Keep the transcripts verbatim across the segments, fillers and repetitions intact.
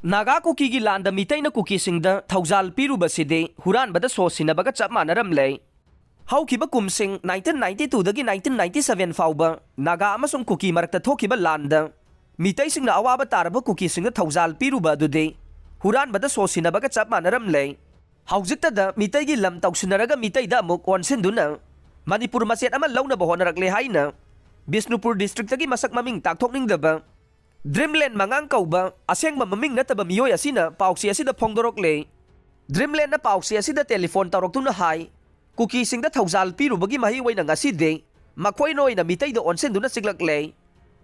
ꯅꯥꯒꯥ ꯀꯨꯀꯤꯒꯤ ꯂꯥꯟꯗ ꯃꯤꯇꯩꯅ ꯀꯨꯀꯤꯁꯤꯡꯗ ꯊꯧꯖꯥꯜ ꯄꯤꯔꯨꯕꯁꯤꯗꯤ ꯍꯨꯔꯥꯟꯕꯗ ꯁꯣ ꯁꯤꯟꯅꯕꯒ ꯆꯞ ꯃꯥꯟꯅꯔꯝꯂꯦ꯫ ꯍꯧꯈꯤꯕ ꯀꯨꯝꯁꯤꯡ nineteen ninety two ꯗꯒꯤ nineteen ninety seven ꯐꯥꯎꯕ ꯅꯥꯒꯥ ꯑꯃꯁꯨꯡ ꯀꯨꯀꯤ ꯃꯔꯛꯇ ꯊꯣꯛꯈꯤꯕ ꯂꯥꯟꯗ ꯃꯤꯇꯩꯁꯤꯡꯅ ꯑꯋꯥꯕ ꯇꯥꯔꯕ ꯀꯨꯀꯤꯁꯤꯡꯗ ꯊꯧꯖꯥꯜ ꯄꯤꯔꯨꯕ ꯑꯗꯨꯗꯤ ꯍꯨꯔꯥꯟꯕꯗ ꯁꯣ ꯁꯤꯟꯅꯕꯒ ꯆꯞ ꯃꯥꯟꯅꯔꯝꯂꯦ꯫ ꯍꯧꯖꯤꯛꯇꯗ ꯃꯤꯇꯩꯒꯤ ꯂꯝ ꯇꯧꯁꯤꯟꯅꯔꯒ ꯃꯤꯇꯩꯗ ꯑꯃꯨꯛ ꯑꯣꯟꯁꯤꯟꯗꯨꯅ ꯃꯅꯤꯄꯨꯔ ꯃꯆꯦꯠ ꯑꯃ ꯂꯧꯅꯕ ꯍꯣꯠꯅꯔꯛꯂꯦ ꯍꯥꯏꯅ ꯕꯤꯁꯅꯨꯄꯨꯔ ꯗꯤꯁꯇ꯭ꯔꯤꯛꯇꯒꯤ ꯃꯁꯛ ꯃꯃꯤꯡ ꯇꯥꯛꯊꯣꯛꯅꯤꯡꯗꯕ ꯗ꯭ꯔꯤꯝꯂꯦꯟ ꯃꯉꯥꯡ ꯀꯧꯕ ꯑꯁꯦꯡꯕ ꯃꯃꯤꯡ ꯅꯠꯇꯕ ꯃꯤꯑꯣꯏ ꯑꯁꯤꯅ ꯄꯥꯎꯆꯦ ꯑꯁꯤꯗ ꯐꯣꯡꯗꯣꯔꯛꯂꯦ꯫ ꯗ꯭ꯔꯤꯝꯂꯦꯟꯅ ꯄꯥꯎꯆꯦ ꯑꯁꯤꯗ ꯇꯦꯂꯤꯐꯣꯟ ꯇꯧꯔꯛꯇꯨꯅ ꯍꯥꯏ, ꯀꯨꯀꯤꯁꯤꯡꯗ ꯊꯧꯖꯥꯜ ꯄꯤꯔꯨꯕꯒꯤ ꯃꯍꯩ ꯑꯣꯏꯅ ꯉꯁꯤꯗꯤ ꯃꯈꯣꯏꯅ ꯑꯣꯏꯅ ꯃꯤꯇꯩꯗ ꯑꯣꯟꯁꯤꯟꯗꯨꯅ ꯆꯤꯛꯂꯛꯂꯦ꯫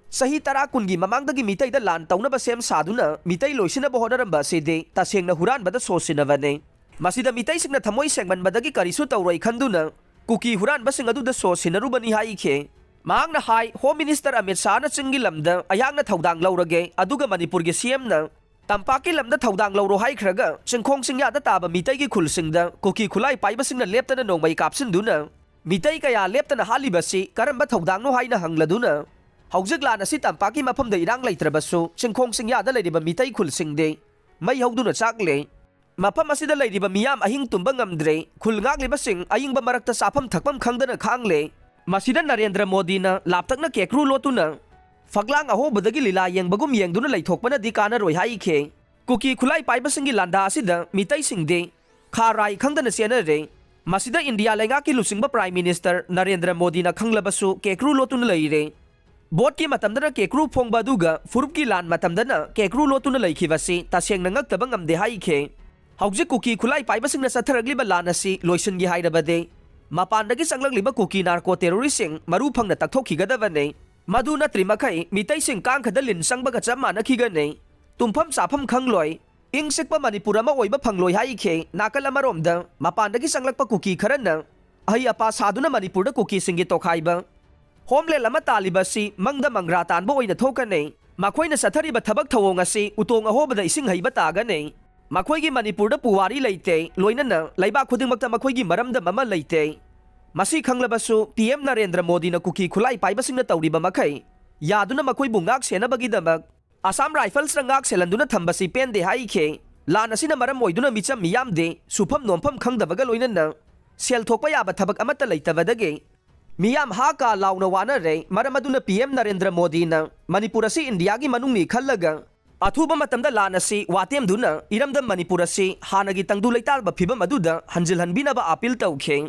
ꯆꯍꯤ ꯇꯔꯥ ꯀꯨꯟꯒꯤ ꯃꯃꯥꯡꯗꯒꯤ ꯃꯤꯇꯩꯗ ꯂꯥꯟ ꯇꯧꯅꯕ ꯁꯦꯝ ꯁꯥꯗꯨꯅ ꯃꯤꯇꯩ ꯂꯣꯏꯁꯤꯟꯅꯕ ꯍꯣꯠꯅꯔꯝꯕ ꯑꯁꯤꯗꯤ ꯇꯁꯦꯡꯅ ꯍꯨꯔꯥꯟꯕꯗ ꯁꯣ ꯁꯤꯟꯅꯕꯅꯤ꯫ ꯃꯁꯤꯗ ꯃꯤꯇꯩꯁꯤꯡꯅ ꯊꯃꯣꯏ ꯁꯦꯡꯃꯟꯕꯗꯒꯤ ꯀꯔꯤꯁꯨ ꯇꯧꯔꯣꯏ ꯈꯟꯗꯨꯅ ꯀꯨꯀꯤ ꯍꯨꯔꯥꯟꯕꯁꯤꯡ ꯑꯗꯨꯗ ꯁꯣ ꯁꯤꯟꯅꯔꯨꯕꯅꯤ ꯍꯥꯏꯈꯤ꯫ ꯃꯍꯥꯛꯅ ꯍꯥꯏ, ꯍꯣꯝ ꯃꯤꯅꯤꯁꯇꯔ ꯑꯃꯤꯠ ꯁꯥꯍꯅ ꯆꯤꯡꯒꯤ ꯂꯝꯗ ꯑꯩꯍꯥꯛꯅ ꯊꯧꯗꯥꯡ ꯂꯧꯔꯒꯦ, ꯑꯗꯨꯒ ꯃꯅꯤꯄꯨꯔꯒꯤ ꯁꯤ ꯑꯦꯝꯅ ꯇꯝꯄꯥꯛꯀꯤ ꯂꯝꯗ ꯊꯧꯗꯥꯡ ꯂꯧꯔꯣ ꯍꯥꯏꯈ꯭ꯔꯒ ꯆꯤꯡꯈꯣꯡ ꯆꯤꯡꯌꯥꯗ ꯇꯥꯕ ꯃꯤꯇꯩꯒꯤ ꯈꯨꯜꯁꯤꯡꯗ ꯀꯨꯀꯤ ꯈꯨꯠꯂꯥꯏ ꯄꯥꯏꯕꯁꯤꯡꯅ ꯂꯦꯞꯇꯅ ꯅꯣꯡꯃꯩ ꯀꯥꯞꯁꯤꯟꯗꯨꯅ ꯃꯤꯇꯩ ꯀꯌꯥ ꯂꯦꯞꯇꯅ ꯍꯥꯠꯂꯤꯕꯁꯤ ꯀꯔꯝꯕ ꯊꯧꯗꯥꯡꯅꯣ ꯍꯥꯏꯅ ꯍꯪꯂꯗꯨꯅ, ꯍꯧꯖꯤꯛ ꯂꯥꯟ ꯑꯁꯤ ꯇꯝꯄꯥꯛꯀꯤ ꯃꯐꯝꯗ ꯏꯔꯥꯡ ꯂꯩꯇ꯭ꯔꯕꯁꯨ ꯆꯤꯡꯈꯣꯡ ꯆꯤꯡꯌꯥꯗ ꯂꯩꯔꯤꯕ ꯃꯤꯇꯩ ꯈꯨꯜꯁꯤꯡꯗꯤ ꯃꯩ ꯍꯧꯗꯨꯅ ꯆꯥꯛꯂꯦ꯫ ꯃꯐꯝ ꯑꯁꯤꯗ ꯂꯩꯔꯤꯕ ꯃꯤꯌꯥꯝ ꯑꯍꯤꯡ ꯇꯨꯝꯕ ꯉꯝꯗ꯭ꯔꯦ꯫ ꯈꯨꯜ ꯉꯥꯛꯂꯤꯕꯁꯤꯡ ꯑꯏꯪꯕ ꯃꯔꯛꯇ ꯆꯥꯐꯝ ꯊꯛꯐꯝ ꯈꯪꯗꯅ ꯈꯥꯡꯂꯦ꯫ ꯃꯁꯤꯗ ꯅꯔꯦꯟꯗ꯭ꯔ ꯃꯣꯗꯤꯅ ꯂꯥꯞꯇꯛꯅ ꯀꯦꯀ꯭ꯔꯨ ꯂꯣꯠꯇꯨꯅ ꯐꯛꯂꯥꯡ ꯑꯍꯣꯕꯗꯒꯤ ꯂꯤꯂꯥ ꯌꯦꯡꯕꯒꯨꯝ ꯌꯦꯡꯗꯨꯅ ꯂꯩꯊꯣꯛꯄꯅꯗꯤ ꯀꯥꯟꯅꯔꯣꯏ ꯍꯥꯏꯈꯤ꯫ ꯀꯨꯀꯤ ꯈꯨꯠꯂꯥꯏ ꯄꯥꯏꯕꯁꯤꯡꯒꯤ ꯂꯥꯟꯗꯥ ꯑꯁꯤꯗ ꯃꯤꯇꯩꯁꯤꯡꯗꯤ ꯈꯥ ꯔꯥꯏ ꯈꯪꯗꯅ ꯆꯦꯟꯅꯔꯦ꯫ ꯃꯁꯤꯗ ꯏꯟꯗꯤꯌꯥ ꯂꯩꯉꯥꯛꯀꯤ ꯂꯨꯆꯤꯡꯕ ꯄ꯭ꯔꯥꯏꯝ ꯃꯤꯅꯤꯁꯇꯔ ꯅꯔꯦꯟꯗ꯭ꯔ ꯃꯣꯗꯤꯅ ꯈꯪꯂꯕꯁꯨ ꯀꯦꯀ꯭ꯔꯨ ꯂꯣꯠꯇꯨꯅ ꯂꯩꯔꯦ꯫ ꯚꯣꯠꯀꯤ ꯃꯇꯝꯗꯅ ꯀꯦꯀ꯭ꯔꯨ ꯐꯣꯡꯕ ꯑꯗꯨꯒ ꯐꯨꯔꯨꯞꯀꯤ ꯂꯥꯟ ꯃꯇꯝꯗꯅ ꯀꯦꯀ꯭ꯔꯨ ꯂꯣꯠꯇꯨꯅ ꯂꯩꯈꯤꯕꯁꯤ ꯇꯁꯦꯡꯅ ꯉꯛꯇꯕ ꯉꯝꯗꯦ ꯍꯥꯏꯈꯤ꯫ ꯍꯧꯖꯤꯛ ꯀꯨꯀꯤ ꯈꯨꯠꯂꯥꯏ ꯄꯥꯏꯕꯁꯤꯡꯅ ꯆꯠꯊꯔꯛꯂꯤꯕ ꯂꯥꯟ ꯑꯁꯤ ꯂꯣꯏꯁꯤꯟꯒꯦ ꯍꯥꯏꯔꯕꯗꯤ ꯃꯄꯥꯟꯗꯒꯤ ꯆꯪꯂꯛꯂꯤꯕ ꯀꯨꯀꯤ ꯅꯥꯔꯀꯣ ꯇꯦꯔꯣꯔꯤꯁꯁꯤꯡ ꯃꯔꯨ ꯐꯪꯅ ꯇꯛꯊꯣꯛꯈꯤꯒꯗꯕꯅꯤ꯫ ꯃꯗꯨ ꯅꯠꯇ꯭ꯔꯤ ꯃꯈꯩ ꯃꯤꯇꯩꯁꯤꯡ ꯀꯥꯡꯈꯗ ꯂꯤꯟ ꯆꯪꯕꯒ ꯆꯞ ꯃꯥꯟꯅꯈꯤꯒꯅꯤ꯫ ꯇꯨꯝꯐꯝ ꯆꯥꯐꯝ ꯈꯪꯂꯣꯏ, ꯏꯪ ꯆꯤꯛꯄ ꯃꯅꯤꯄꯨꯔ ꯑꯃ ꯑꯣꯏꯕ ꯐꯪꯂꯣꯏ ꯍꯥꯏꯈꯤ꯫ ꯅꯥꯀꯜ ꯑꯃꯔꯣꯝꯗ ꯃꯄꯥꯟꯗꯒꯤ ꯆꯪꯂꯛꯄ ꯀꯨꯀꯤ ꯈꯔꯅ ꯑꯍꯩ ꯑꯄꯥ ꯁꯥꯗꯨꯅ ꯃꯅꯤꯄꯨꯔꯗ ꯀꯨꯀꯤꯁꯤꯡꯒꯤ ꯇꯣꯈꯥꯏꯕ ꯍꯣꯝꯂꯦꯟ ꯑꯃ ꯇꯥꯜꯂꯤꯕ ꯑꯁꯤ ꯃꯪꯗ ꯃꯪꯒ꯭ꯔꯥ ꯇꯥꯟꯕ ꯑꯣꯏꯅ ꯊꯣꯛꯀꯅꯤ꯫ ꯃꯈꯣꯏꯅ ꯆꯠꯊꯔꯤꯕ ꯊꯕꯛ ꯊꯧꯑꯣꯡ ꯑꯁꯤ ꯎꯇꯣꯡ ꯑꯍꯣꯕꯗ ꯏꯁꯤꯡ ꯍꯩꯕ ꯇꯥꯒꯅꯤ꯫ ꯃꯈꯣꯏꯒꯤ ꯃꯅꯤꯄꯨꯔꯗ ꯄꯨꯋꯥꯔꯤ ꯂꯩꯇꯦ, ꯂꯣꯏꯅꯅ ꯂꯩꯕꯥꯛ ꯈꯨꯗꯤꯡꯃꯛꯇ ꯃꯈꯣꯏꯒꯤ ꯃꯔꯝꯗꯝ ꯑꯃ ꯂꯩꯇꯦ꯫ ꯃꯁꯤ ꯈꯪꯂꯕꯁꯨ ꯄꯤ ꯑꯦꯝ ꯅꯔꯦꯟꯗ꯭ꯔ ꯃꯣꯗꯤꯅ ꯀꯨꯀꯤ ꯈꯨꯠꯂꯥꯏ ꯄꯥꯏꯕꯁꯤꯡꯅ ꯇꯧꯔꯤꯕ ꯃꯈꯩ ꯌꯥꯗꯨꯅ ꯃꯈꯣꯏꯕꯨ ꯉꯥꯛ ꯁꯦꯟꯅꯕꯒꯤꯗꯃꯛ ꯑꯁꯥꯝ ꯔꯥꯏꯐꯜꯁꯅ ꯉꯥꯛ ꯁꯦꯜꯍꯟꯗꯨꯅ ꯊꯝꯕꯁꯤ ꯄꯦꯟꯗꯦ ꯍꯥꯏꯈꯤ꯫ ꯂꯥꯟ ꯑꯁꯤꯅ ꯃꯔꯝ ꯑꯣꯏꯗꯨꯅ ꯃꯤꯆꯝ ꯃꯤꯌꯥꯝꯗꯤ ꯁꯨꯐꯝ ꯅꯣꯝꯐꯝ ꯈꯪꯗꯕꯒ ꯂꯣꯏꯅꯅ ꯁꯦꯜ ꯊꯣꯛꯄ ꯌꯥꯕ ꯊꯕꯛ ꯑꯃꯠꯇ ꯂꯩꯇꯕꯗꯒꯤ ꯃꯤꯌꯥꯝ ꯍꯥ ꯀꯥ ꯂꯥꯎꯅ ꯋꯥꯅꯔꯦ꯫ ꯃꯔꯝ ꯑꯗꯨꯅ ꯄꯤ ꯑꯦꯝ ꯅꯔꯦꯟꯗ꯭ꯔ ꯃꯣꯗꯤꯅ ꯃꯅꯤꯄꯨꯔ ꯑꯁꯤ ꯏꯟꯗꯤꯌꯥꯒꯤ ꯃꯅꯨꯡꯅꯤ ꯈꯜꯂꯒ ꯑꯊꯨꯕ ꯃꯇꯝꯗ ꯂꯥꯟ ꯑꯁꯤ ꯋꯥꯇꯦꯝꯗꯨꯅ ꯏꯔꯝꯗꯝ ꯃꯅꯤꯄꯨꯔ ꯑꯁꯤ ꯍꯥꯟꯅꯒꯤ ꯇꯪꯗꯨ ꯂꯩꯇꯥꯕ ꯐꯤꯕꯝ ꯑꯗꯨꯗ ꯍꯟꯖꯤꯜꯍꯟꯕꯤꯅꯕ ꯑꯥꯄꯤꯜ ꯇꯧꯈꯤ꯫